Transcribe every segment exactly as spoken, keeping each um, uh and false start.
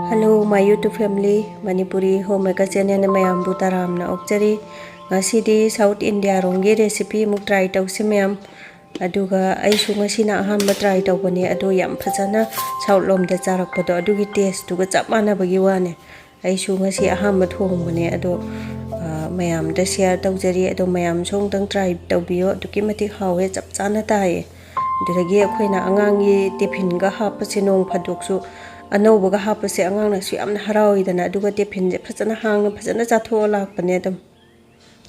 Hello, my YouTube family, Manipuri Homemaker Channel ꯃꯌꯥꯝꯕꯨ ꯇꯔꯥꯝꯅ ꯑꯣꯛꯆꯔꯤ꯫ ꯉꯁꯤꯗꯤ South India ꯔꯣꯝꯒꯤ recipe ꯑꯃꯨꯛ try ꯇꯧꯁꯤ ꯃꯌꯥꯝ꯫ ꯑꯗꯨꯒ ꯑꯩꯁꯨ ꯉꯁꯤꯅ ꯑꯍꯥꯟꯕ try ꯇꯧꯕꯅꯦ, ꯑꯗꯣ ꯌꯥꯝ ꯐꯖꯅ South ꯂꯣꯝꯗ ꯆꯥꯔꯛꯄꯗꯣ ꯑꯗꯨꯒꯤ taste ꯇꯨꯒ ꯆꯞ ꯃꯥꯟꯅꯕꯒꯤ ꯋꯥꯅꯦ꯫ ꯑꯩꯁꯨ ꯉꯁꯤ ꯑꯍꯥꯟꯕ ꯊꯣꯡꯕꯅꯦ, ꯑꯗꯣ, ꯑ, ꯃꯌꯥꯝꯗ share ꯇꯧꯖꯔꯤ꯫ ꯑꯗꯣ ꯃꯌꯥꯝꯁꯨ ꯑꯃꯨꯛꯇꯪ try ꯇꯧꯕꯤꯌꯣ, ꯑꯗꯨꯛꯀꯤ ꯃꯇꯤꯛ ꯍꯥꯎꯋꯦ, ꯆꯞ ꯆꯥꯅ ꯇꯥꯏꯌꯦ꯫ ꯑꯗꯨꯗꯒꯤ ꯑꯩꯈꯣꯏꯅ ꯑꯉꯥꯡꯒꯤ tiffinꯒ ꯍꯥꯞꯄꯁꯦ, ꯅꯣꯡ ꯐꯥꯗꯣꯛꯁꯨ ꯑꯅꯧꯕꯒ ꯍꯥꯞꯄꯁꯦ ꯑꯉꯥꯡꯅꯁꯨ ꯌꯥꯝꯅ ꯍꯔꯥꯎꯋꯤꯗꯅ꯫ ꯑꯗꯨꯒ tiffinꯁꯦ ꯐꯖꯅ ꯍꯥꯡꯅ ꯐꯖꯅ ꯆꯥꯊꯣꯛꯑ ꯂꯥꯛꯄꯅꯦ ꯑꯗꯨꯝ꯫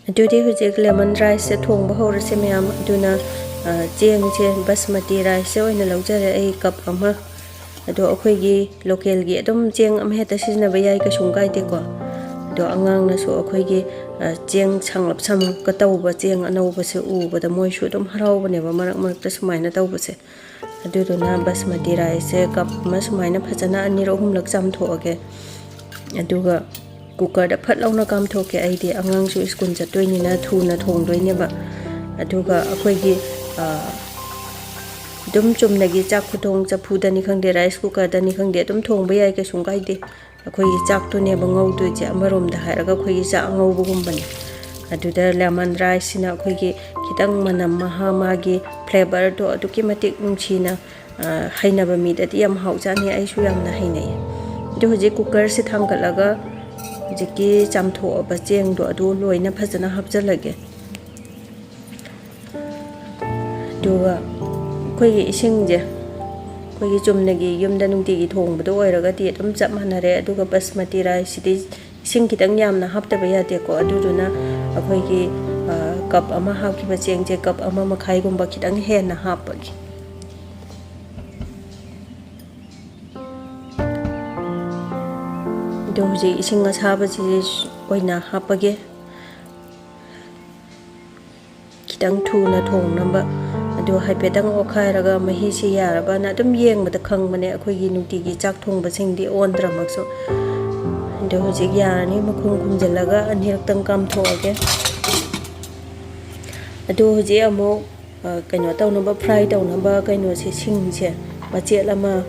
ꯑꯗꯨꯗꯤ ꯍꯧꯖꯤꯛ lemon riceꯁꯦ ꯊꯣꯡꯕ ꯍꯧꯔꯁꯦ ꯃꯌꯥꯝ꯫ ꯑꯗꯨꯅ, ꯑ, ꯆꯦꯡꯁꯦ ꯕꯁꯃꯇꯤ riceꯁꯦ ꯑꯣꯏꯅ ꯂꯧꯖꯔꯦ ꯑꯩ cup ꯑꯃ꯫ ꯑꯗꯣ ꯑꯩꯈꯣꯏꯒꯤ localꯒꯤ ꯑꯗꯨꯝ ꯆꯦꯡ ꯑꯃ ꯍꯦꯛꯇ ꯁꯤꯖꯤꯟꯅꯕ ꯌꯥꯏ, ꯀꯩꯁꯨꯝ ꯀꯥꯏꯗꯦꯀꯣ꯫ ꯑꯗꯣ ꯑꯉꯥꯡꯅꯁꯨ ꯑꯩꯈꯣꯏꯒꯤ, ꯑ, ꯆꯦꯡ ꯁꯪꯂꯞ ꯁꯪꯂꯞꯀ ꯇꯧꯕ ꯆꯦꯡ ꯑꯅꯧꯕꯁꯦ ꯎꯕꯗ ꯃꯣꯏꯁꯨ ꯑꯗꯨꯝ ꯍꯔꯥꯎꯕꯅꯦꯕ ꯃꯔꯛ ꯃꯔꯛꯇ ꯁꯨꯃꯥꯏꯅ ꯇꯧꯕꯁꯦ꯫ ꯑꯗꯨꯗꯨꯅ ꯕꯁꯃꯇꯤ riceꯁꯦ cup ꯑꯃ ꯁꯨꯃꯥꯏꯅ ꯐꯖꯅ ꯑꯅꯤꯔꯛ ꯑꯍꯨꯝꯂꯛ ꯆꯥꯝꯊꯣꯛꯑꯒꯦ꯫ ꯑꯗꯨꯒ cookerꯗ ꯐꯠ ꯂꯥꯎꯅ ꯀꯥꯝꯊꯣꯛꯀꯦ꯫ ꯑꯩꯗꯤ ꯑꯉꯥꯡꯁꯨ school ꯆꯠꯇꯣꯏꯅꯤꯅ ꯊꯨꯅ ꯊꯣꯡꯗꯣꯏꯅꯦꯕ꯫ ꯑꯗꯨꯒ ꯑꯩꯈꯣꯏꯒꯤ, ꯑ, ꯑꯗꯨꯝ ꯆꯨꯝꯅꯒꯤ ꯆꯥꯛ ꯈꯨꯊꯣꯡ, ꯆꯐꯨꯗꯅꯤ ꯈꯪꯗꯦ, rice cookerꯗꯅꯤ ꯈꯪꯗꯦ, ꯑꯗꯨꯝ ꯊꯣꯡꯕ ꯌꯥꯏ, ꯀꯩꯁꯨꯝ ꯀꯥꯏꯗꯦ꯫ ꯑꯩꯈꯣꯏꯒꯤ ꯆꯥꯛꯇꯨꯅꯦꯕ ꯉꯧꯗꯣꯏꯁꯦ, ꯑꯃꯔꯣꯝꯗ ꯍꯥꯏꯔꯒ ꯑꯩꯈꯣꯏꯒꯤ ꯆꯥꯛ ꯑꯉꯧꯕꯒꯨꯝꯕꯅꯦ꯫ ꯑꯗꯨꯗ lemon riceꯁꯤꯅ ꯑꯩꯈꯣꯏꯒꯤ ꯈꯤꯇꯪ ꯃꯅꯝ ꯃꯍꯥ, ꯃꯥꯒꯤ flavourꯗꯣ ꯑꯗꯨꯛꯀꯤ ꯃꯇꯤꯛ ꯅꯨꯡꯁꯤꯅ, ꯑ, ꯍꯩꯅꯕ ꯃꯤꯗꯗꯤ ꯌꯥꯝ ꯍꯥꯎꯖꯥꯠꯅꯤ, ꯑꯩꯁꯨ ꯌꯥꯝꯅ ꯍꯩꯅꯩꯌꯦ꯫ ꯑꯗꯨ ꯍꯧꯖꯤꯛ cookerꯁꯦ ꯊꯥꯡꯒꯠꯂꯒ ꯍꯧꯖꯤꯛꯀꯤ ꯆꯥꯝꯊꯣꯛꯑꯕ ꯆꯦꯡꯗꯣ ꯑꯗꯨ ꯂꯣꯏꯅ ꯐꯖꯅ ꯍꯥꯞꯆꯤꯜꯂꯒꯦ꯫ ꯑꯗꯨꯒ ꯑꯩꯈꯣꯏꯒꯤ ꯏꯁꯤꯡꯁꯦ, ꯑꯩꯈꯣꯏꯒꯤ ꯆꯨꯝꯅꯒꯤ ꯌꯨꯝꯗ ꯅꯨꯡꯇꯤꯒꯤ ꯊꯣꯡꯕꯗꯣ ꯑꯣꯏꯔꯒꯗꯤ ꯑꯗꯨꯝ ꯆꯞ ꯃꯥꯟꯅꯔꯦ꯫ ꯑꯗꯨꯒ ꯕꯁꯃꯇꯤ riceꯁꯤꯗꯤ ꯏꯁꯤꯡ ꯈꯤꯇꯪ ꯌꯥꯝꯅ ꯍꯥꯞꯇꯕ ꯌꯥꯗꯦꯀꯣ꯫ ꯑꯗꯨꯗꯨꯅ ꯑꯩꯈꯣꯏꯒꯤ, ꯑ, cup ꯑꯃ ꯍꯥꯞꯈꯤꯕ ꯆꯦꯡꯁꯦ cup ꯑꯃ ꯃꯈꯥꯏꯒꯨꯝꯕ ꯈꯤꯇꯪ ꯍꯦꯟꯅ ꯍꯥꯞꯄꯒꯦ꯫ ꯑꯗꯣ ꯍꯧꯖꯤꯛ ꯏꯁꯤꯡ ꯑꯁꯥꯕꯁꯤ ꯑꯣꯏꯅ ꯍꯥꯞꯄꯒꯦ꯫ ꯈꯤꯇꯪ ꯊꯨꯅ ꯊꯣꯡꯅꯕ꯫ ꯑꯗꯨ ꯍꯥꯏꯐꯦꯠꯇꯪ ꯑꯣꯠꯈꯥꯏꯔꯒ ꯃꯍꯤꯁꯤ ꯌꯥꯔꯕꯅ ꯑꯗꯨꯝ ꯌꯦꯡꯕꯗ ꯈꯪꯕꯅꯦ, ꯑꯩꯈꯣꯏꯒꯤ ꯅꯨꯡꯇꯤꯒꯤ ꯆꯥꯛ ꯊꯣꯡꯕꯁꯤꯡꯗꯤ ꯑꯣꯟꯗ꯭ꯔꯃꯛꯁꯨ꯫ ꯑꯗꯨ ꯍꯧꯖꯤꯛ ꯌꯥꯔꯅꯤ, ꯃꯈꯨꯝ ꯈꯨꯝꯖꯤꯜꯂꯒ ꯑꯅꯤꯔꯛꯇꯪ ꯀꯥꯝꯊꯣꯛꯑꯒꯦ꯫ ꯑꯗꯨ ꯍꯧꯖꯤꯛ ꯑꯃꯨꯛ, ꯑ, ꯀꯩꯅꯣ ꯇꯧꯅꯕ, fry ꯇꯧꯅꯕ ꯀꯩꯅꯣꯁꯦ, ꯁꯤꯡꯁꯦ ꯃꯆꯦꯠ ꯑꯃ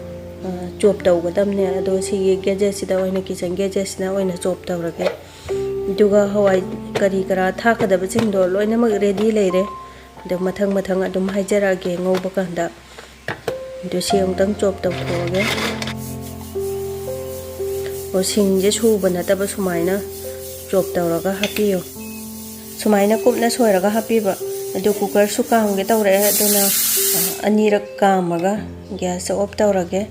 ꯆꯣꯞ ꯇꯧꯒꯗꯕꯅꯦ꯫ ꯑꯗꯣ ꯁꯤꯒꯤ ꯒꯦꯖꯦꯠꯁꯤꯗ ꯑꯣꯏꯅ, ꯀꯤꯆꯟ ꯒꯦꯖꯦꯠꯁꯤꯅ ꯑꯣꯏꯅ ꯆꯣꯞ ꯇꯧꯔꯒꯦ꯫ ꯑꯗꯨꯒ ꯍꯋꯥꯏ ꯀꯔꯤ ꯀꯔꯥ ꯊꯥꯛꯀꯗꯕꯁꯤꯡꯗꯣ ꯂꯣꯏꯅꯃꯛ ꯔꯦꯗꯤ ꯂꯩꯔꯦ꯫ ꯑꯗꯣ ꯃꯊꯪ ꯃꯊꯪ ꯑꯗꯨꯝ ꯍꯥꯏꯖꯔꯛꯑꯒꯦ ꯉꯧꯕ ꯀꯥꯟꯗ꯫ ꯑꯗꯨ ꯁꯤ ꯑꯃꯨꯛꯇꯪ ꯆꯣꯞ ꯇꯧꯊꯣꯛꯑꯒꯦ꯫ ꯑꯣ, ꯁꯤꯡꯁꯦ ꯁꯨꯕ ꯅꯠꯇꯕ ꯁꯨꯃꯥꯏꯅ ꯆꯣꯞ ꯇꯧꯔꯒ ꯍꯥꯞꯄꯤꯌꯨ꯫ ꯁꯨꯃꯥꯏꯅ ꯀꯨꯞꯅ ꯁꯣꯏꯔꯒ ꯍꯥꯞꯄꯤꯕ꯫ ꯑꯗꯨ ꯀꯨꯀꯔꯁꯨ ꯀꯥꯝꯒꯦ ꯇꯧꯔꯛꯑꯦ, ꯑꯗꯨꯅ, ꯑ, ꯑꯅꯤꯔꯛ ꯀꯥꯝꯃꯒ ꯒ꯭ꯌꯥꯁꯁꯦ ꯑꯣꯐ ꯇꯧꯔꯒꯦ꯫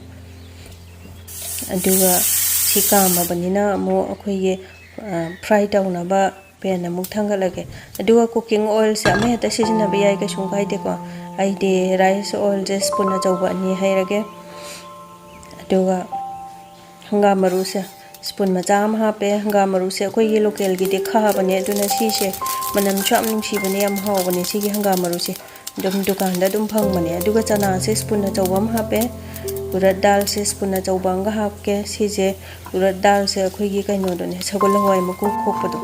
ꯑꯗꯨꯒ ꯁꯤ ꯀꯥꯝꯃꯕꯅꯤꯅ ꯑꯃꯨꯛ ꯑꯩꯈꯣꯏꯒꯤ, ꯑ, ꯐ꯭ꯔꯥꯏ ꯇꯧꯅꯕ ꯄꯦꯟ ꯑꯃꯨꯛ ꯊꯥꯡꯒꯠꯂꯒꯦ꯫ ꯑꯗꯨꯒ ꯀꯨꯀꯤꯡ ꯑꯣꯏꯜꯁꯦ ꯑꯃꯍꯦꯛꯇ ꯁꯤꯖꯤꯟꯅꯕ ꯌꯥꯏ, ꯀꯩꯁꯨꯝ ꯀꯥꯏꯗꯦꯀꯣ꯫ ꯑꯩꯗꯤ ꯔꯥꯏꯁ ꯑꯣꯏꯜꯁꯦ ꯁ꯭ꯄꯨꯟ ꯑꯆꯧꯕ ꯑꯅꯤ ꯍꯩꯔꯒꯦ꯫ ꯑꯗꯨꯒ ꯍꯪꯒꯥꯝ ꯃꯔꯨꯁꯦ ꯁ꯭ꯄꯨꯟ ꯃꯆꯥ ꯑꯃ ꯍꯥꯞꯄꯦ꯫ ꯍꯪꯒꯥꯝ ꯃꯔꯨꯁꯦ ꯑꯩꯈꯣꯏꯒꯤ ꯂꯣꯀꯦꯜꯒꯤꯗꯤ ꯈꯥꯕꯅꯦ, ꯑꯗꯨꯅ ꯁꯤꯁꯦ ꯃꯅꯝꯁꯨ ꯌꯥꯝ ꯅꯨꯡꯁꯤꯕꯅꯦ, ꯌꯥꯝ ꯍꯥꯎꯕꯅꯦ ꯁꯤꯒꯤ ꯍꯪꯒꯥꯝ ꯃꯔꯨꯁꯦ꯫ ꯑꯗꯨꯝ ꯗꯨꯀꯥꯟꯗ ꯑꯗꯨꯝ ꯐꯪꯕꯅꯦ꯫ ꯑꯗꯨꯒ ꯆꯅꯥꯁꯦ ꯁ꯭ꯄꯨꯟ ꯑꯆꯧꯕ ꯑꯃ ꯍꯥꯞꯄꯦ꯫ ꯎꯔꯠ ꯗꯥꯜꯁꯦ ꯁ꯭ꯄꯨꯟ ꯑꯆꯧꯕ ꯑꯃꯒ ꯍꯥꯞꯀꯦ꯫ ꯁꯤꯁꯦ ꯎꯔꯠ ꯗꯥꯜꯁꯦ ꯑꯩꯈꯣꯏꯒꯤ ꯀꯩꯅꯣꯗꯨꯅꯦ, ꯁꯒꯣꯜ ꯍꯋꯥꯏ ꯃꯀꯨ ꯈꯣꯛꯄꯗꯣ꯫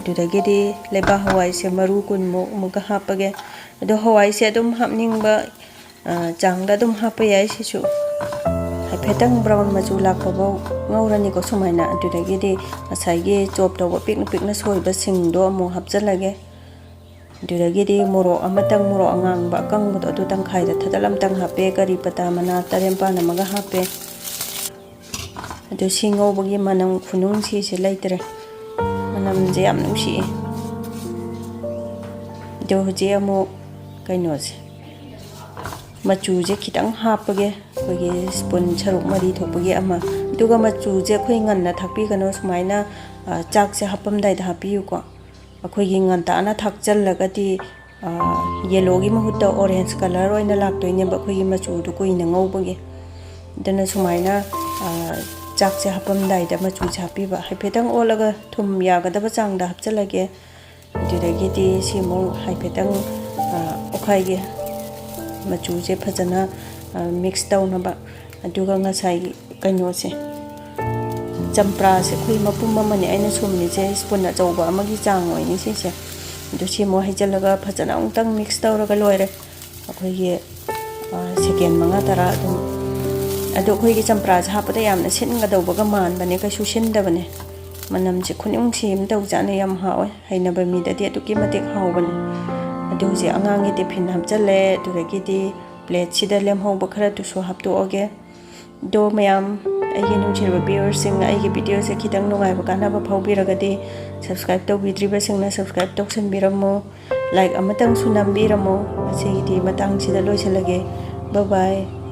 ꯑꯗꯨꯗꯒꯤꯗꯤ ꯂꯩꯕꯥꯛ ꯍꯋꯥꯏꯁꯦ ꯃꯔꯨ ꯀꯨꯟꯃꯨꯛ ꯑꯃꯨꯛꯀ ꯍꯥꯞꯄꯒꯦ꯫ ꯑꯗꯣ ꯍꯋꯥꯏꯁꯦ ꯑꯗꯨꯝ ꯍꯥꯞꯅꯤꯡꯕ, ꯑ, ꯆꯥꯡꯗ ꯑꯗꯨꯝ ꯍꯥꯞꯄ ꯌꯥꯏ꯫ ꯁꯤꯁꯨ ꯍꯥꯏꯐꯦꯠꯇꯪ ꯕ꯭ꯔꯥꯎꯟ ꯃꯆꯨ ꯂꯥꯛꯄꯐꯥꯎ ꯉꯧꯔꯅꯤꯀꯣ ꯁꯨꯃꯥꯏꯅ꯫ ꯑꯗꯨꯗꯒꯤꯗꯤ ꯉꯁꯥꯏꯒꯤ ꯆꯣꯞ ꯇꯧꯕ ꯄꯤꯛꯅ ꯄꯤꯛꯅ ꯁꯣꯏꯕꯁꯤꯡꯗꯣ ꯑꯃꯨꯛ ꯍꯥꯞꯆꯤꯜꯂꯒꯦ꯫ ꯑꯗꯨꯗꯒꯤꯗꯤ ꯃꯣꯔꯣꯛ ꯑꯃꯇꯪ, ꯃꯣꯔꯣꯛ ꯑꯉꯥꯡꯕ ꯑꯀꯪꯕꯗꯣ ꯑꯗꯨ ꯇꯪꯈꯥꯏꯗ ꯊꯗꯠ ꯑꯃꯇꯪ ꯍꯥꯞꯄꯦ꯫ ꯀꯔꯤ ꯄꯇꯥ ꯃꯅꯥ ꯇꯔꯦꯠ ꯅꯤꯄꯥꯜ ꯑꯃꯒ ꯍꯥꯞꯄꯦ꯫ ꯑꯗꯨ ꯁꯤ ꯉꯧꯕꯒꯤ ꯃꯅꯝ ꯈꯨꯅꯨꯡꯁꯤꯁꯦ ꯂꯩꯇ꯭ꯔꯦ꯫ ꯃꯅꯝꯁꯦ ꯌꯥꯝ ꯅꯨꯡꯁꯤꯌꯦ꯫ ꯑꯗꯣ ꯍꯧꯖꯤꯛ ꯑꯃꯨꯛ ꯀꯩꯅꯣꯁꯦ, ꯃꯆꯨꯁꯦ ꯈꯤꯇꯪ ꯍꯥꯞꯄꯒꯦ, ꯑꯩꯈꯣꯏꯒꯤ ꯁ꯭ꯄꯨꯟ ꯁꯔꯨꯛ ꯃꯔꯤ ꯊꯣꯛꯄꯒꯤ ꯑꯃ꯫ ꯑꯗꯨꯒ ꯃꯆꯨꯁꯦ ꯑꯩꯈꯣꯏ ꯉꯟꯅ ꯊꯥꯛꯄꯤꯒꯅꯨ꯫ ꯁꯨꯃꯥꯏꯅ, ꯑ, ꯆꯥꯛꯁꯦ ꯍꯥꯞꯄꯝꯗꯥꯏꯗ ꯍꯥꯞꯄꯤꯌꯨꯀꯣ꯫ ꯑꯩꯈꯣꯏꯒꯤ ꯉꯟꯇꯥꯅ ꯊꯥꯛꯆꯜꯂꯒꯗꯤ, ꯑ, ꯌꯦꯂꯣꯒꯤ ꯃꯍꯨꯠꯇ ꯑꯣꯔꯦꯟꯖ ꯀꯂꯔ ꯑꯣꯏꯅ ꯂꯥꯛꯇꯣꯏꯅꯦꯕ ꯑꯩꯈꯣꯏꯒꯤ ꯃꯆꯨꯗꯣ ꯀꯨꯏꯅ ꯉꯧꯕꯒꯤ꯫ ꯑꯗꯨꯅ ꯁꯨꯃꯥꯏꯅ, ꯑ, ꯆꯥꯛꯁꯦ ꯍꯥꯞꯄꯝꯗꯥꯏꯗ ꯃꯆꯨꯁꯦ ꯍꯥꯞꯄꯤꯕ꯫ ꯍꯥꯏꯐꯦꯠꯇꯪ ꯑꯣꯠꯂꯒ ꯊꯨꯝ ꯌꯥꯒꯗꯕ ꯆꯥꯡꯗ ꯍꯥꯞꯆꯤꯜꯂꯒꯦ꯫ ꯑꯗꯨꯗꯒꯤꯗꯤ ꯁꯤ ꯑꯃꯨꯛ ꯍꯥꯏꯐꯦꯠꯇꯪ, ꯑ, ꯑꯣꯠꯈꯥꯏꯒꯦ꯫ ꯃꯆꯨꯁꯦ ꯐꯖꯅ, ꯑ, ꯃꯤꯛꯁ ꯇꯧꯅꯕ꯫ ꯑꯗꯨꯒ ꯉꯁꯥꯏꯒꯤ ꯀꯩꯅꯣꯁꯦ, ꯆꯝꯄ꯭ꯔꯥꯁꯦ ꯑꯩꯈꯣꯏ ꯃꯄꯨꯝ ꯑꯃꯅꯤ ꯑꯩꯅ ꯁꯨꯝꯃꯤꯁꯦ, ꯁ꯭ꯄꯨꯟ ꯑꯆꯧꯕ ꯑꯃꯒꯤ ꯆꯥꯡ ꯑꯣꯏꯅꯤ ꯁꯤꯁꯦ꯫ ꯑꯗꯨ ꯁꯤ ꯑꯃꯨꯛ ꯍꯩꯖꯤꯜꯂꯒ ꯐꯖꯅ ꯑꯃꯨꯛꯇꯪ ꯃꯤꯛꯁ ꯇꯧꯔꯒ ꯂꯣꯏꯔꯦ꯫ ꯑꯩꯈꯣꯏꯒꯤ, ꯑ, ꯁꯦꯀꯦꯟ ꯃꯉꯥ ꯇꯔꯥ ꯑꯗꯨꯝ ꯑꯗꯣ ꯑꯩꯈꯣꯏꯒꯤ ꯆꯝꯄ꯭ꯔꯥꯁꯦ ꯍꯥꯞꯄꯗ ꯌꯥꯝꯅ ꯁꯤꯟꯒꯗꯧꯕꯒ ꯃꯥꯟꯕꯅꯦ, ꯀꯩꯁꯨ ꯁꯤꯟꯗꯕꯅꯦ꯫ ꯃꯅꯝꯁꯦ ꯈꯨꯅꯨꯡꯁꯤ ꯑꯃ ꯇꯧꯖꯥꯠꯅꯤ, ꯌꯥꯝ ꯍꯥꯎꯋꯦ꯫ ꯍꯩꯅꯕ ꯃꯤꯗꯗꯤ ꯑꯗꯨꯛꯀꯤ ꯃꯇꯤꯛ ꯍꯥꯎꯕꯅꯦ꯫ ꯑꯗꯨ ꯍꯧꯖꯤꯛ ꯑꯉꯥꯡꯒꯤ ꯇꯤꯐꯤꯟ ꯍꯥꯞꯆꯜꯂꯦ, ꯑꯗꯨꯗꯒꯤꯗꯤ ꯄ꯭ꯂꯦꯠꯁꯤꯗ ꯂꯦꯝꯍꯧꯕ ꯈꯔꯗꯨꯁꯨ ꯍꯥꯞꯇꯣꯛꯑꯒꯦ꯫ ꯑꯗꯣ ꯃꯌꯥꯝ, ꯑꯩꯒꯤ ꯅꯨꯡꯁꯤꯔꯕ ꯚ꯭ꯌꯨꯋꯔꯁꯤꯡꯅ ꯑꯩꯒꯤ ꯚꯤꯗꯤꯑꯣꯁꯦ ꯈꯤꯇꯪ ꯅꯨꯡꯉꯥꯏꯕ ꯀꯥꯟꯅꯕ ꯐꯥꯎꯕꯤꯔꯒꯗꯤ, ꯁꯕꯁꯀ꯭ꯔꯥꯏꯕ ꯇꯧꯕꯤꯗ꯭ꯔꯤꯕꯁꯤꯡꯅ ꯁꯕꯁꯀ꯭ꯔꯥꯏꯕ ꯇꯧꯁꯟꯕꯤꯔꯝꯃꯣ, ꯂꯥꯏꯛ ꯑꯃꯇꯪꯁꯨ ꯅꯝꯕꯤꯔꯝꯃꯣ꯫ ꯉꯁꯤꯒꯤꯗꯤ ꯃꯇꯥꯡꯁꯤꯗ ꯂꯣꯏꯁꯤꯜꯂꯒꯦ꯫ ꯕꯥꯏ ꯕꯥꯏ꯫